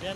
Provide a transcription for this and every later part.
हय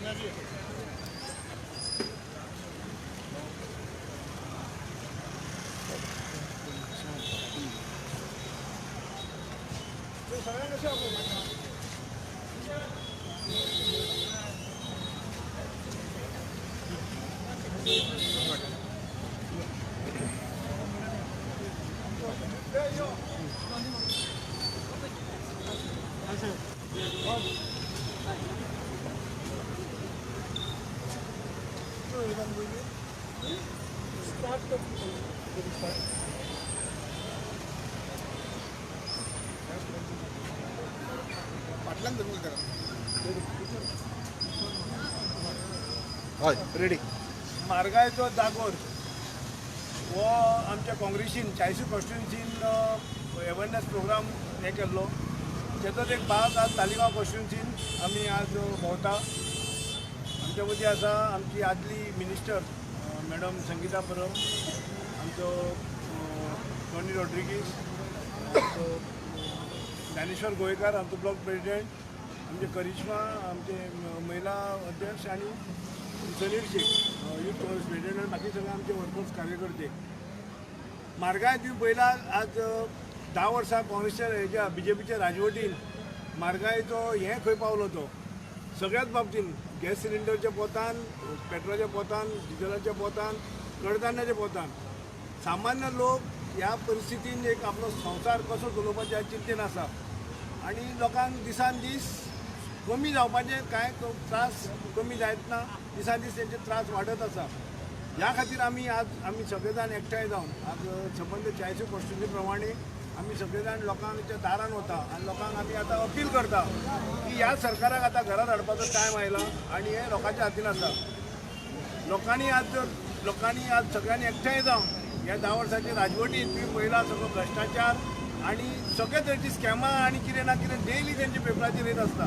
रेडी. म्हारगायेचो जागोर हो आमच्या काँग्रेसीन चाळीसूय कॉन्स्टिट्युन्सीन अवेरनस प्रोग्राम हे केल्लो, तेचोच एक भाग आज तालिगांव कॉन्स्टिट्युन्सीन आमी आज भोंवता. आमच्या मदीं आसा आमची आदली मिनिस्टर मॅडम संगिता परब, आमचो टॉनी रॉड्रिगीस, आमचो ज्ञानेश्वर गोवेकार आमचो ब्लॉक प्रेसिडेंट, आमचे करिश्मा आमचे महिला अध्यक्ष आनी सनीर शेख यूथ काँग्रेस प्रेसिडेंट आनी बाकी सगळे आमचे वर्कर्स कार्यकर्ते. म्हारगाय तुमी पळयला, आज 10 वर्सां काँग्रेसच्या हेज्या बीजेपीच्या राजवटीन म्हारगायेचो हें खंय पावलो तो सगळ्याच बाबतीन, गॅस सिलिंडरच्या पोतान, पेट्रोलाच्या पोतान, डिजलाच्या पोतान, कडधान्याच्या पोतान. सामान्य लोक ह्या परिस्थितीन एक आपलो संवसार कसो चलोवपाचो ह्या चिंतेन आसा आनी लोकांक दिसान दीस कमी जावपाचे कांय त्रास कमी जायत ना, दिसान दीस तेंचे त्रास वाडत आसा. ह्या खातीर आमी आज आमी सगळे जाण एकठांय जावन आज सबंद 40 कॉन्स्टिट्युन्सी प्रमाणे आमी सगळे जाण लोकांच्या दारान वता आनी लोकांक आमी आतां अपील करता की ह्या सरकाराक आतां घरात हाडपाचो टायम आयला आनी हें लोकांच्या हातीन आसा. लोकांनी आज सगळ्यांनी एकठांय जावन ह्या 10 वर्साचे राजवटीन तुमी पळयला सगळो भ्रश्टाचार आनी सगळे तरेची स्कॅमां आनी कितें ना कितें डेली तेंच्या पेपराचेर येत आसता.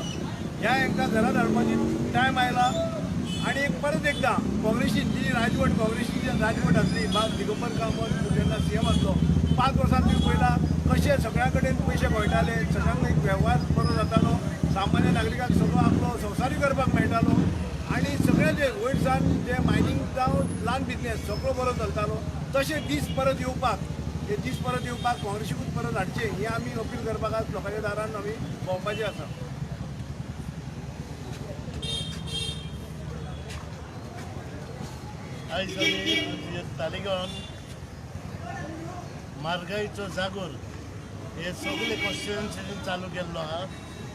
ह्या हांकां घरात हाडपाची टायम आयला आनी एक परत एकदां काँग्रेसीन जी राजवट, काँग्रेसीची जी राजवट आसली, बाब दिगंबर कामत जेन्ना सीएम आसलो, 5 वर्सां तुमी पळयला कशे सगळ्या कडेन पयशे मेळटाले, सगळ्यांक एक वेव्हार बरो जातालो, सामान्य नागरिकांक सगळो आपलो संवसारूय करपाक मेळटालो आनी सगळे जे वयर सावन जे मायनींग जावं ल्हान बिजनेस सगळो बरो चलतालो. तशे दीस परत येवपाक, हे दीस परत येवपाक काँग्रेसीकूच परत हाडचे हे आमी अपील करपाक आज लोकांच्या दारान आमी भोंवपाचें आसा. आयज आमी तालिगांवान म्हारगायेचो जागोर हे सगळे कॉन्स्टिट्युएन्सीन चालू केल्लो आहा.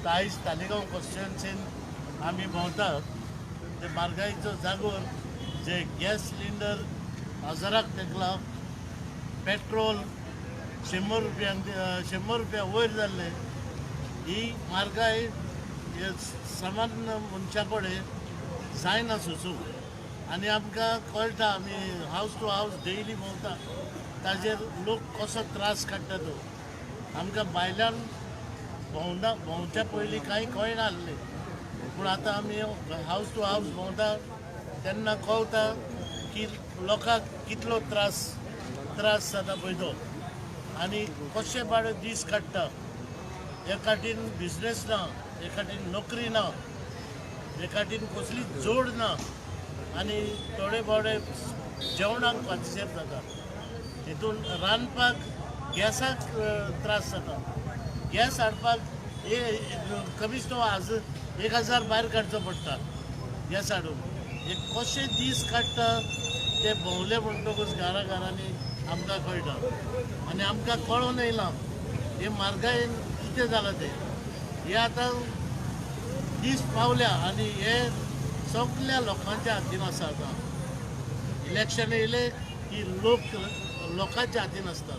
तर आयज तालिगांव कॉन्स्टिट्युएन्सीन आमी भोंवतात. ते म्हारगायेचो जागोर जे गॅस सिलिंडर हजाराक तेकला, पेट्रोल 100 रुपयांक, 100 रुपया वयर जाल्ले, ही म्हारगाय हे सामान्य मनशा कडेन जायना सोसूंक. आनी आमकां कळटा, आमी हावस टू हावस डेली भोंवता, ताजेर लोक कसो त्रास काडटा तो. आमकां भायल्यान भोंवना, भोंवच्या पयलीं कांय कळना आसलें, पूण आतां आमी हावस टू हावस भोंवता तेन्ना कळटा की लोकांक कितलो त्रास त्रास जाता पळय तो आनी कशे बाडे दीस काडटा. एकाटीन बिजनेस ना, एकाटीन नोकरी ना, एकाटीन कसली जोड ना आनी थोडे बोडे जेवणाक पातिशेर जाता. हितून रांदपाक गॅसाक त्रास जाता. गॅस हाडपाक कमीच तो आज 1000 भायर काडचो पडटा गॅस हाडून. हे कशे दीस काडटा ते भोंवले म्हणटकूच घरा घरांनी आमकां कळटा आनी आमकां कळोन येयलां हे म्हारगायेन कितें जालां तें. हे आतां दीस पावल्या आनी हे सगल्या लोकांच्या हातीन आसा. आतां इलेक्शन येयले की लोक लोकांच्या हातीन आसता,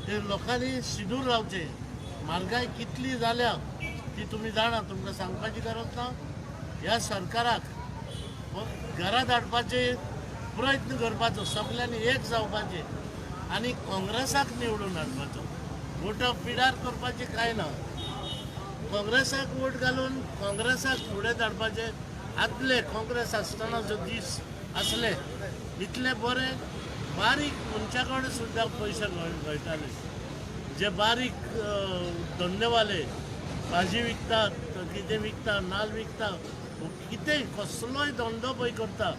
ते लोकांनी शिदूर रावचें. म्हारगाय कितली जाल्या ती तुमी जाणा, तुमकां सांगपाची गरज ना. ह्या सरकाराक घरात हाडपाचे प्रयत्न करपाचो, सगल्यांनी एक जावपाचें आनी काँग्रेसाक निवडून हाडपाचो. वोटां पिडार करपाची कांय ना, काँग्रेसाक वोट घालून काँग्रेसाक फुडें धाडपाचें. आदले काँग्रेस आसतना जो दीस आसले इतले बरे, बारीक मनशा कडेन सुद्दां पयशे मेळटाले. जे बारीक धंदेवाले भाजी विकतात, कितें विकता, नाल्ल विकता, कितेंय कसलोय धंदो पळय करता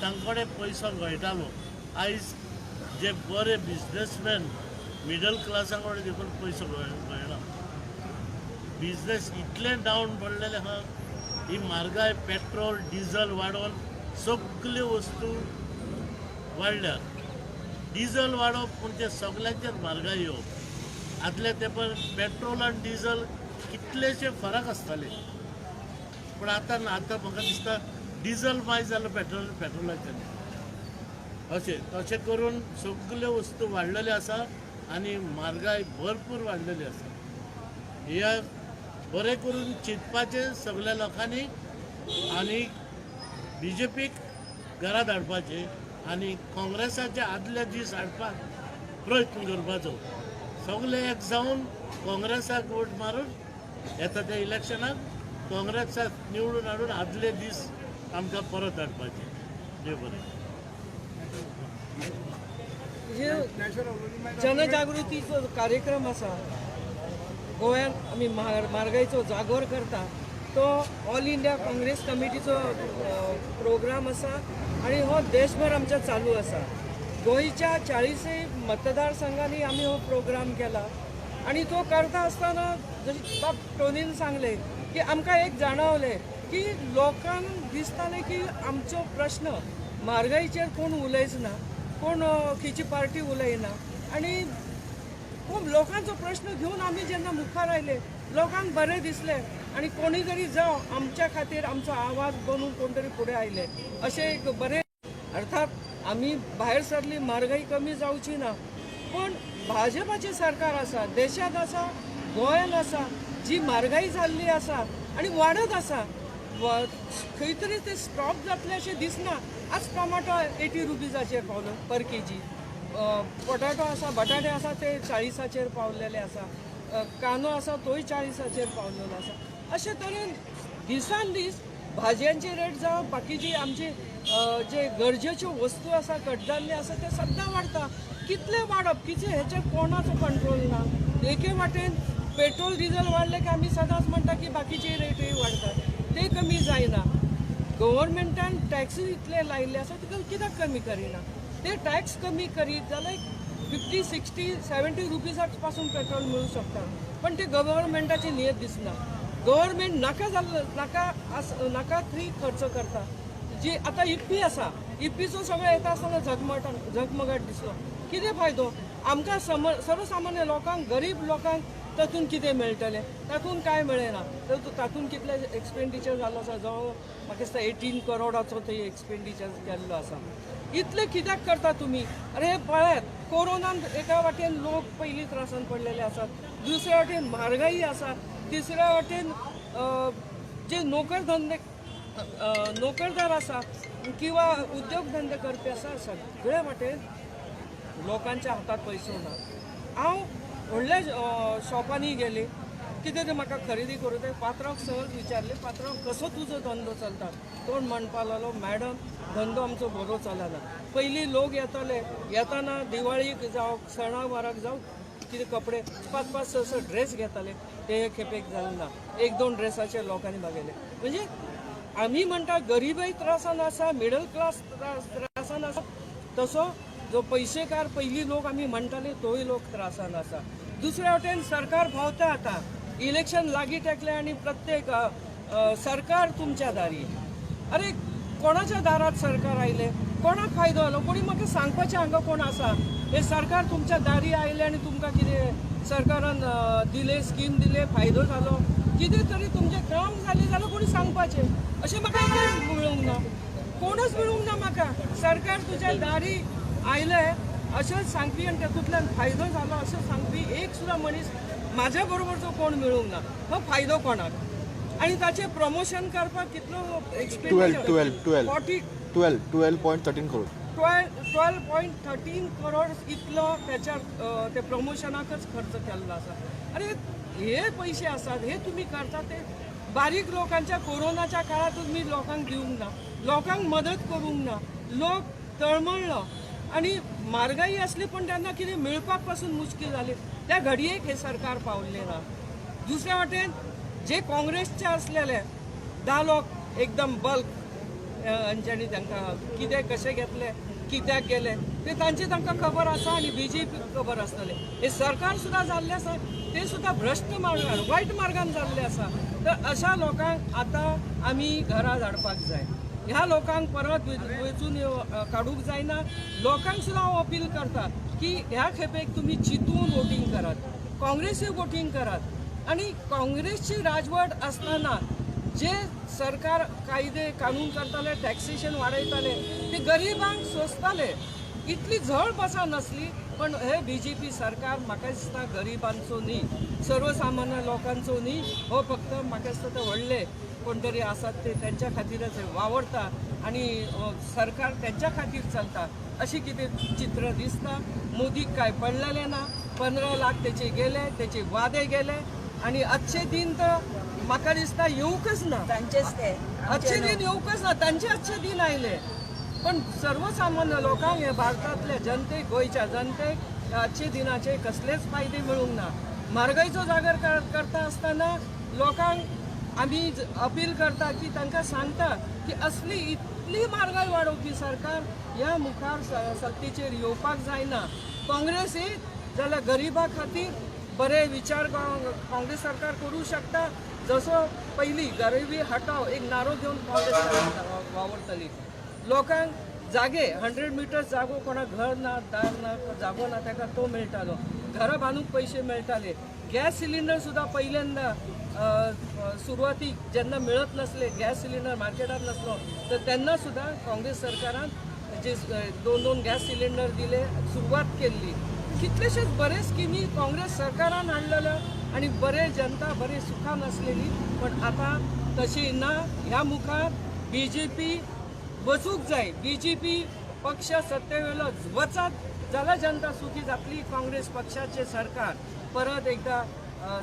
तांकडे पयसो गळटालो. आयज जे बरे बिजनेसमॅन मिडल क्लासां कडेन देखून पयसो गळना. बिजनेस इतले डावन पडलेले आहा. ही म्हारगाय पेट्रोल डिझल वाडोवन सगल्यो वस्तू वाडल्यात. डिझल वाडोवप म्हणजे सगल्यांचेर म्हारगाय येवप. आदल्या तेंपार पेट्रोल आनी डिझल कितलेशे फरक आसताले, पूण आतां ना. आतां म्हाका दिसता डिझल मायज जालो पेट्रोलाचेर. अशें तशें करून सगल्यो वस्तू वाडलेल्यो आसा आनी म्हारगाय भरपूर वाडलेली आसा. ह्या बरें करून चिंतपाचें सगल्या लोकांनी आनी बीजेपीक घरा धाडपाचें आनी काँग्रेसाचे आदले दीस हाडपाक प्रयत्न करपाचो. सगळे एक जावन काँग्रेसाक वोट मारून येता त्या इलेक्शनाक काँग्रेसाक निवडून हाडून आदले दीस आमकां परत हाडपाचे. देव बरें. हे जनजागृतीचो कार्यक्रम आसा गोंयांत आमी म्हारगायचो जागोर करता तो ऑल इंडिया काँग्रेस कमिटीचो प्रोग्राम आसा आनी हो देशभर आमच्या चालू आसा. गोंयच्या 40 मतदारसंघांनी आमी हो प्रोग्राम केला आनी तो करता आसतना जशें बाब टोनीन सांगलें की आमकां एक जाणवलें की लोकांक दिसतालें की आमचो प्रश्न म्हारगायचेर कोण उलयच ना, कोण खंयची पार्टी उलयना आनी खूब लोकांचो प्रश्न घेवन आमी जेन्ना मुखार आयले लोकांक बरें दिसलें आनी कोणी तरी जावं आमच्या खातीर आमचो आवाज बनून कोण तरी फुडें आयले अशें एक बरें. अर्थात आमी भायर सरली म्हारगाय कमी जावची ना, पूण भाजपाचें सरकार आसा, देशांत आसा, गोंयांत आसा, जी म्हारगाय जाल्ली आसा आनी वाडत आसा, खंय तरी ते स्टॉप जातलें अशें दिसना. आज टोमाटो 80 रुपीजाचेर पावलो पर केजी, पोटाटो आसा, बटाटे आसा ते 40 पावलेले आसा, कांदो आसा तोय 40 पावलेलो आसा. अशे तरेन दिसान दीस भाजयांची रेट जावं बाकीची आमची जे गरजेच्यो वस्तू आसा कडधान्य आसा ते सद्दां वाडटा. कितले वाडप कितें हेचेर कोणाचो कंट्रोल ना. एके वाटेन पेट्रोल डिझल वाडलें की आमी सदांच म्हणटा की बाकीची रेटूय वाडटा, ते कमी जायना. गव्हर्मेंटान टॅक्सी इतले लायिल्ले आसा ते कित्याक कमी करिना? ते टॅक्स कमी करीत जाल्यार 50, 60, 70 रुपीजाक पासून पेट्रोल मेळूं शकता, पण ते गव्हर्मेंटाची नियत दिसना. गव्हर्मेंट नाका जाल्लो नाका नाका थंय खर्च करता. जी आतां इप्पी आसा, इप्पीचो सगळें येता आसतना झगमगाट दिसलो, कितें फायदो आमकां सर्वसामान्य लोकांक, गरीब लोकांक तातूंत कितें मेळटलें? तातूंत कांय मेळना. तर तातूंत कितले एक्सपेंडिचर जाल्लो आसा, जवळ म्हाका दिसता 18 करोडाचो थंय एक्सपेंडिचर केल्लो आसा. इतलें कित्याक करता तुमी? अरे पळयात, कोरोनान एका वाटेन लोक पयलीं त्रासान पडलेले आसात, दुसऱ्या वाटेन म्हारगाई आसा, तिसऱ्या वाटेन जे नोकरधंदे नोकरदार आसा किंवा उद्योगधंदे करपी आसा, सगळे वाटेन लोकांच्या हातात पयसो ना. हांव व्हडल्या शॉपांनी गेले कितें तें म्हाका खरेदी करूं, ते पात्रांक सहज विचारलें, पात्रांव कसो तुजो धंदो चलता? तो म्हणपाक लागलो, मॅडम धंदो आमचो बरो चलना. पयलीं लोक येताले, येताना दिवाळीक जावं सणा वाराक जावं कितें कपडे 5 5 6 6 ड्रेस घेताले, ते हे खेपेक जालें ना, 1-2 ड्रेसाचे लोकांनी भागयले. म्हणजे आमी म्हणटा गरीबय त्रासान आसा, मिडल क्लास त्रासान आसा, तसो जो पयशेकार पयलीं लोक आमी म्हणटाले तोय लोक त्रासान आसा. दुसऱ्या वटेन सरकार भोंवता आतां, इलेक्शन लागीं टेकलें आनी प्रत्येक सरकार तुमच्या दारी. अरे कोणाच्या दारात सरकार आयलें? कोणाक फायदो जालो? कोणी म्हाका सांगपाचें हांगा कोण आसा? हे सरकार तुमच्या दारी आयलें आनी तुमकां कितें सरकारान दिलें, स्कीम दिले, फायदो जालो, कितें तरी तुमचें काम जालें जाल्यार कोणी सांगपाचें? अशें म्हाका एकूच मेळूंक ना, कोणूच मेळूंक ना म्हाका. सरकार तुज्या दारी आयलें अशें सांगपी आनी तातूंतल्यान फायदो जालो अशें सांगपी एक सुद्दां मनीस म्हाज्या बरोबरचो कोण मेळूंक ना. हो फायदो कोणाक? आनी ताचें प्रमोशन करपाक कितलो एक्सपेंडिचर? 12.13 करोड. 12.13 करोड इतलो त्याच्या ते प्रमोशनाकच खर्च केल्लो आसा. अरे हे पयशे आसात, हे तुमी करता ते बारीक लोकांच्या कोरोनाच्या काळांत तुमी लोकांक दिवंक ना, लोकांक मदत करूंक ना, लोक तळमळ्ळो आनी म्हारगाई आसली पण तेन्ना कितें मेळपाक पासून मुश्कील जाली. त्या घडयेक हें सरकार पावल्लें ना. दुसऱ्या वाटेन जे काँग्रेसचे आसलेले 10 लोक एकदम बल्क हांच्यांनी तांकां कितें कशें घेतले, कित्याक गेले ते तांची तांकां खबर आसा आनी बीजेपी खबर आसतलें. हे सरकार सुद्दां जाल्लें आसा ते सुद्दां भ्रश्ट मार्गान, वायट मार्गान जाल्लें आसा. तर अशा लोकांक आतां आमी घरा धाडपाक जाय. ह्या लोकांक परत वेंचून काडूंक जायना. लोकांक सुद्दां हांव अपील करता की ह्या खेपेक तुमी चिंतून वोटींग करात, काँग्रेसीक वोटींग करात. आनी काँग्रेसची राजवट आसतना जे सरकार कायदे कानून करताले, टॅक्सेशन वाडयताले, ते गरिबांक सोंसताले, इतली झळ बसा नासली. पण हे बीजेपी सरकार म्हाका दिसता गरिबांचो न्ही, सर्वसामान्य लोकांचो न्ही, हो फक्त म्हाका दिसता ते व्हडले कोण तरी आसात ते त्यांच्या खातीरच हे वावरता आनी सरकार त्यांच्या खातीर चलता अशी कितें चित्र दिसता. मोदीक काय पडलेलें ना. 15 लाख तेचे गेले, तेचे वादे गेले आनी अच्छे दिन तर म्हाका दिसता येवंकच ना. तांचेच ते अच्छे दिन येवंकच ना, तांचे अच्छे दिन आयले. पण सर्वसामान्य लोकांक, हे भारतांतल्या जनतेक, गोंयच्या जनतेक ह्या अच्छे दिनाचे कसलेच फायदे मेळूंक ना. म्हारगायचो जागर करता आसतना लोकांक आमी अपील करता की तांकां सांगता की असली इतली म्हारगाय वाडोवपी सरकार ह्या मुखार सत्तेचेर येवपाक जायना. काँग्रेस येत जाल्यार गरिबा खातीर बरे विचार काँग्रेस सरकार करूं शकता. जसो पयलीं गरिबी हटाव एक नारो घेवन काँग्रेस सरकार वावरतली. लोकांक जागे 100 मिटर्स जागो, कोणाक घर ना, दार ना, जागो ना, ताका तो मेळटालो. घरां बांदूंक पयशे मेळटाले. गॅस सिलिंडर सुद्दां पहिल्यांदा सुरवातीक जेन्ना मेळत नासले, गॅस सिलिंडर मार्केटात नासलो, तर तेन्ना सुद्दां काँग्रेस सरकारान जे 2-2 गॅस सिलिंडर दिले, सुरवात केल्ली. कितलेशेच बरे स्किमी काँग्रेस सरकारान हाडलेल्यो आनी बरे जनता बरे सुखान आसलेली. पण आतां तशी ना. ह्या मुखार बीजेपी वचूंक जाय. बीजेपी पक्ष सत्तेवेलो वचत जाल्यार जनता सुखी जातली. काँग्रेस पक्षाचें सरकार परत एकदां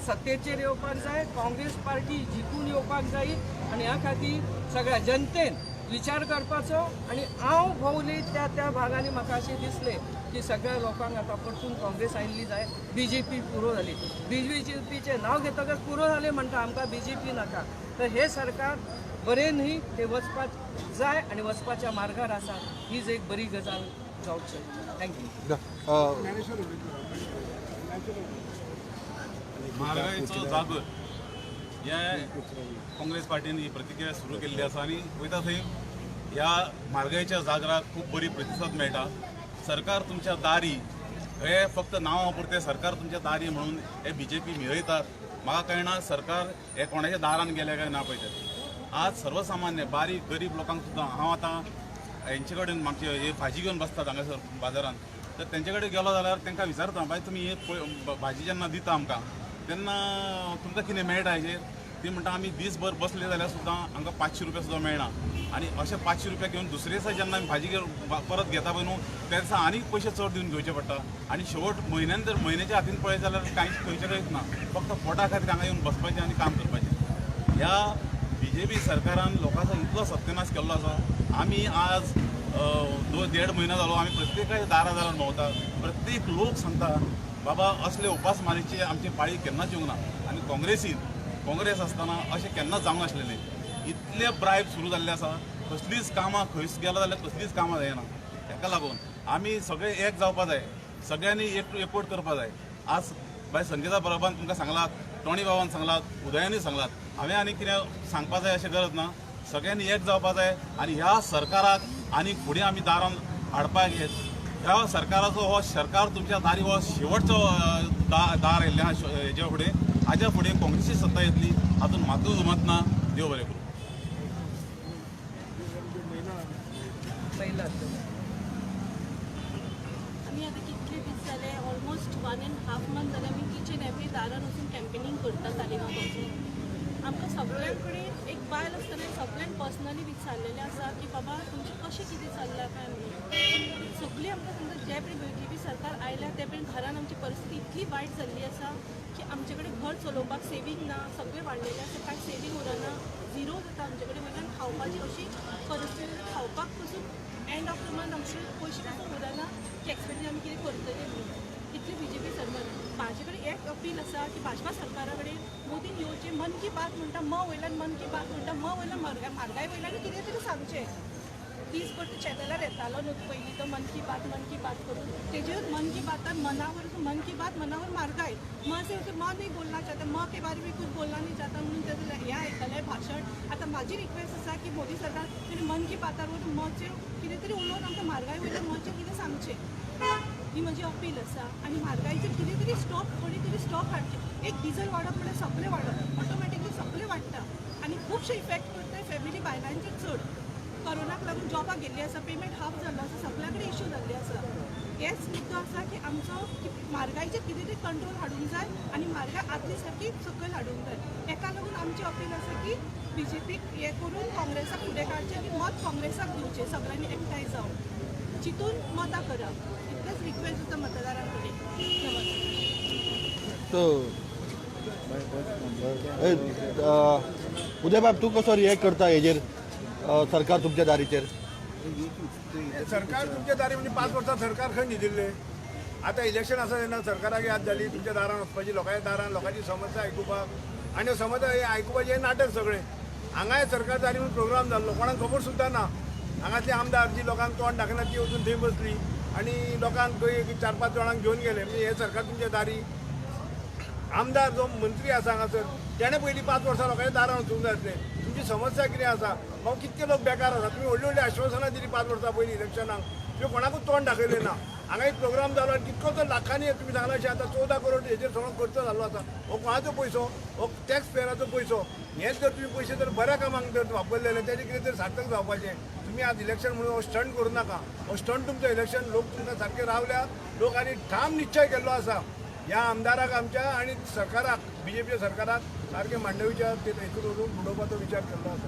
सत्तेचेर येवपाक जाय. काँग्रेस पार्टी जिखून येवपाक जाय आनी ह्या खातीर सगळ्या जनतेन विचार करपाचो. आनी हांव भोंवली त्या त्या भागांनी म्हाका अशें दिसलें की सगळ्या लोकांक आतां परतून काँग्रेस आयिल्ली जाय. बीजेपी पुरो जाली. बीजेपीचें नांव घेतकच पुरो जालें म्हणटा, आमकां बीजेपी नाका. तर हें सरकार बरें न्ही, ते वचपाक जाय आनी वचपाच्या मार्गार आसा. हीच एक बरी गजाल जावंक शकता. Thank you. म्हारगायेचो जागर ह्या काँग्रेस पार्टीन ही प्रतिक्रिया सुरू केल्ली आसा आनी वयता थंय ह्या म्हारगायेच्या जागराक खूब बरी प्रतिसाद मेळटा. सरकार तुमच्या दारी हे फक्त नांवा पुरतें सरकार तुमच्या दारी म्हणून हे बीजेपी मिरयतात. म्हाका कळना सरकार हे कोणाच्या दारान गेले काय ना पळय तें. आज सर्वसामान्य बारीक गरीब लोकांक सुद्दां हांव आतां हेंचे कडेन आमचे हे भाजी घेवन बसतात हांगासर बाजारान, तर तेंचे कडेन गेलो जाल्यार तांकां विचारता, बाय तुमी हे भाजी जेन्ना दिता आमकां तेन्ना तुमकां कितें मेळटा हेजेर? ती म्हणटा आमी दीसभर बसले जाल्यार सुद्दां आमकां 500 रुपया सुद्दां मेळना. आनी अशे 500 रुपया घेवन दुसरे दिसा जेन्ना आमी भाजी घेवन परत घेता पळय न्हू, त्या दिसा आनीक पयशे चड दिवन घेवचे पडटा. आनी शेवट म्हयन्यान जर म्हयन्याच्या हातीन पळयत जाल्यार कांयच खंयचे खंयच ना, फक्त पोटा खातीर हांगा येवन बसपाचें आनी काम करपाचें. ह्या बीजेपी सरकारान लोकांचो इतलो सत्यानाश केल्लो आसा. आमी आज 1.5 म्हयनो जालो आमी प्रत्येकाच्या दारा दारान भोंवता. प्रत्येक लोक सांगता बाबा असले उपासमारीची आमची पाळी केन्नाच येवंक ना. आनी काँग्रेस आसतना अशें केन्नाच जावंक नासलेलें. इतले ब्रायब सुरू जाल्ले आसा, कसलीच कामां खंयच गेलो जाल्यार कसलीच कामां जायना. ताका लागून आमी सगळे एक जावपा जाय, सगळ्यांनी एकवट करपा जाय. आज बाय संगीता बरोबर तुमकां सांगलां, टोणी बाबान सांगलां, उदयानी सांगलां, हांवें आनी कितें सांगपा जाय अशें गरज ना. सगळ्यांनी एक जावपा जाय आनी ह्या सरकाराक आनी फुडें आमी दारान हाडपाक ह्या सरकाराचो हो सरकार तुमच्या दारी हो शेवटचो दार आयिल्लें आहा. हेज्या फुडें हाज्या फुडें काँग्रेसी सत्ता येतली हातूंत मातूय दुमत ना. देव बरें करूं. पहिला आमी आतां कितले दीस जाले, ऑलमोस्ट 1.5 मंथ जाले आमी इच एंड एवरी दारान वचून कॅम्पेनींग करता तालिगांव वचून. आमकां सगळ्यां कडेन एक बायल आसतना सगळ्यांक पर्सनली विचारलेलें आसा की बाबा तुमचें कशें कितें चल्लां काय म्हणून. सगळीं आमकां सांगता जे पळय बीजेपी सरकार आयल्या ते पळय घरान आमची परिस्थिती इतली वायट जाल्ली आसा की आमचे कडेन घर चलोवपाक सेवींग ना, सगळें वाडलेलें आसा, कांय सेवींग उरना, झिरो जाता आमचे कडेन. वयल्यान खावपाची अशी परिस्थिती, खावपाक पसून एंड ऑफ the month आमचे पयशे पसून उरना की एक्सपेक्टेड आमी कितें करतले म्हणून. इतली बीजेपी सरकार. म्हाजे कडेन एक अपील आसा की भाजपा सरकारा कडेन मोदीन येवचें मन की की बात म्हणटा, म वयल्यान मन की बात म्हणटा, म वयल्यान म्हारगाय वयल्यान कितें तरी सांगचें. दीसभर ते चॅनलार येतालो न्हू पयलीं तो मन की बात मन की बात करून, तेजेर मन की बातान मनावर मन की बात मनावर म्हारगाय, म से उसे म नहीं बोलना चाहता, म के बारे में कुछ बोलना नहीं चाहता म्हणून तेजें हें आयकलें भाशण. आतां म्हाजी रिक्वेस्ट आसा की मोदी सरकार तेणी मन की बातार वचून मचेर कितें तरी उलोवन आमकां म्हारगाय वयल्यान मचेर कितें सांगचें, ही म्हजी अपील आसा. आनी म्हारगायचेर कितें तरी स्टॉप, कोणी तरी स्टॉप हाडचें. एक डिजल वाडप म्हणल्यार सगळें वाडप, ऑटोमॅटिकली सगळें वाडटा आनी खुबशे इफेक्ट करता फॅमिली बायलांचेर चड. कोरोनाक लागून जॉबाक गेल्ली आसा, पेमेंट हाफ जाल्लो आसा, सगल्या कडेन इश्यू जाल्ले आसा. हेच मुद्दो आसा की आमचो म्हारगायचेर कितें तरी कंट्रोल हाडूंक जाय आनी म्हारगाय आदली सारकी सकयल हाडूंक जाय. हेका लागून आमची अपील आसा की बीजेपीक हें करून काँग्रेसाक फुडें काडचें आनी मत काँग्रेसाक दिवचें, सगळ्यांनी एकठांय जावन चिंतून मतां करप, इतलेंच रिक्वेस्ट आसा मतदारां कडेन. नमस्कार. सो उदयबाब, तूं कसो रिएक्ट करता हेजेर सरकार तुमच्या दारीचेर? सरकार तुमच्या दारी म्हणजे 5 वर्सां सरकार खंय न्हिदिल्लें. आतां इलेक्शन आसा तेन्ना सरकाराक याद जाली तुमच्या दारान वचपाची, लोकांच्या दारान लोकांची समस्या आयकुपाक. आनी समस्या हें आयकुपाचें हें नाटक सगळें. हांगाय सरकार दारी म्हणून प्रोग्राम जाल्लो, कोणाक खबर सुद्दां ना. हांगातली आमदार जी लोकांक तोंड दाखयना ती वचून थंय बसली आनी लोकांक खंय 4-5 जाणांक घेवन गेले. म्हणजे हें सरकार तुमच्या दारी. आमदार जो मंत्री आसा हांगासर तेणें पयलीं 5 वर्सां लोकांच्या दारान वचूंक जाय आसलें. तुमची समस्या कितें आसा बाबा, कितके लोक बेकार आसा, तुमी व्हडलीं व्हडलीं आश्वासनां दिलीं 5 वर्सां पयलीं इलेक्शनाक, तुमी कोणाकूच तोंड दाखयलें ना. हांगा एक प्रोग्राम जालो आनी कितको तो लाखांनी तुमी सांगलां अशें आतां 14 करोड हेजेर सगळो खर्च जाल्लो आसा. हो कोणाचो पयसो? हो टॅक्स पेयराचो पयसो. हेच जर तुमी पयशे जर बऱ्या कामांक जर वापरले जाल्यार तेजें कितें तरी सार्थक जावपाचें. तुमी आज इलेक्शन म्हणून हो स्टंट करूं नाका. हो स्टंट तुमचो इलेक्शन, लोक तुमकां सारके रावल्या, लोक आनी ठाम निश्चय केल्लो आसा ह्या आमदाराक आमच्या आनी सरकाराक, बीजेपीच्या सरकाराक सारकें मांडवीच्या ते हेतून वचून उडोवपाचो विचार केल्लो आसा.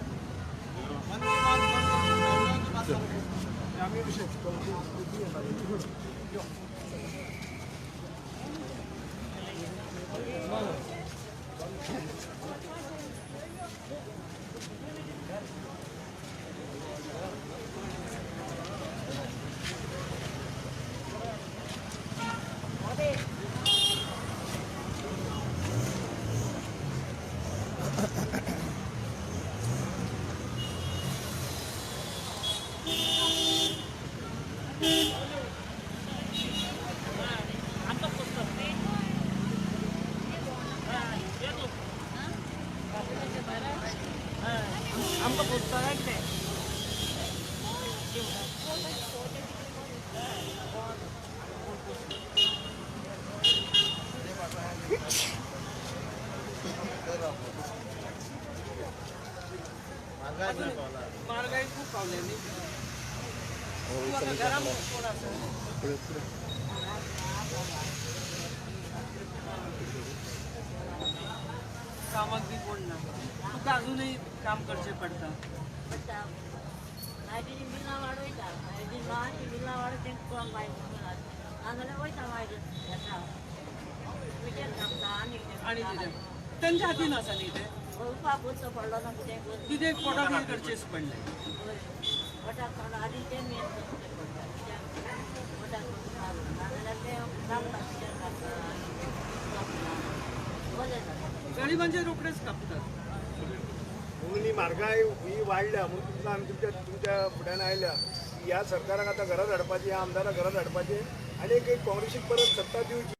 म्हारगाय खूब पावल्या न्ही. तूं आतां घरान कोण आसा? कामाक बी कोण ना, तुका अजूनय काम करचें पडटा. मागीर बिलां वाडयता, मागीर मागीर बिलां वाडयता, तेंकां कोण मागीर नाजाल्यार वयता मागीर येता कितें कापता आनी आनी कितें तेंच्या हातीन आसा न्ही तें, उपाक करचो पडलो ना कितें कितें पोटाक करचेंच पडलें. पोटाक पडलो आनी तें मेन करचें पडटा. कित्याक पोटाक नाजाल्यार तें कापता, कितें कापता बरें जाता. गरिबांचे रोखडेच कापतात. म्हणून ही म्हारगाय ही वाडल्या म्हणून तुमकां आमी तुमच्या तुमच्या फुड्यान आयल्या. ह्या सरकाराक आतां घरात हाडपाची, ह्या आमदाराक घरात हाडपाचें आनी एक काँग्रेसीक परत सत्ता दिवची.